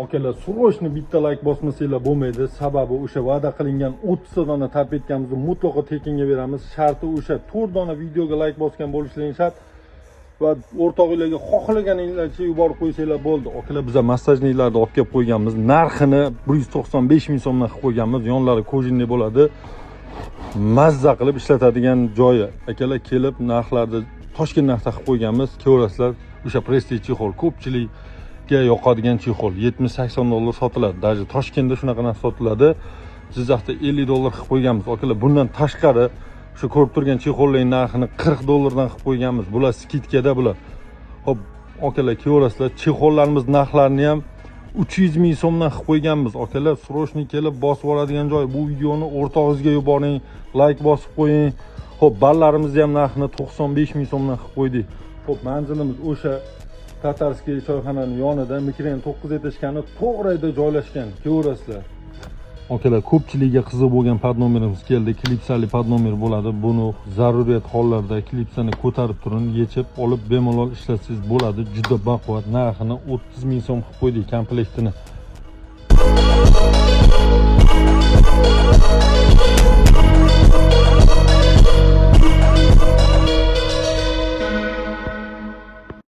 Akalar, срочно bitta layk bosmasanglar bo'lmaydi. Sababi o'sha va'da qilingan 30 dona таблеткamizni mutlaqo tekinga beramiz. Sharti o'sha 4 dona videoga layk bosgan bo'lishlari shart va o'rtog'inglarga xohlaganinglarcha yuborib qo'ysanglar bo'ldi. Akalar, biza массажник larni olib kelib qo'yganmiz. Narxini 195 ming so'mdan qilib qo'yganmiz. Yonlari кожаный bo'ladi. Mazza qilib ishlatadigan joyi. Akalar, kelib narxlarni Toshkent narxida qilib qo'yganmiz. Ko'rasizlar, o'sha Prestige чехол ko'pchilikka yoqadigan чехол 70-80 dollar sotiladi. Даже Toshkentda shunaqa narx sotiladi. Jizzaxda 50 dollar qilib qo'yganmiz. Akalar, bundan tashqari shu ko'rib turgan чехол larning narxini 40 dollardan qilib qo'yganmiz. Bular скидка da bular. Xo'p, akalar, ko'rasizlar, чехол larimiz narxlarini ham 300 ming so'mdan qilib qo'yganmiz. Akalar, срочный kelib bosib oladigan joy. Bu videoni o'rtog'ingizga yuboring, layk bosib qo'ying. Xo'p, ballarimizni ham narxini 95 ming so'mdan qilib qo'ydik. Xo'p, manzilimiz o'sha Татарский choyxonani yonida, mikrorayon 9 этажка ni to'g'rida joylashgan. Ko'rasizlar. Akalar, ko'pchilikka qiziq bo'lgan под nomerimiz keldi. Klipsali под nomer bo'ladi. Buni zaruriyat hollarda klipsani ko'tarib turing, yechib olib bemalol ishlatsangiz bo'ladi. Juda baquvvat. Narxini 30 ming so'm qilib qo'ydik komplektini.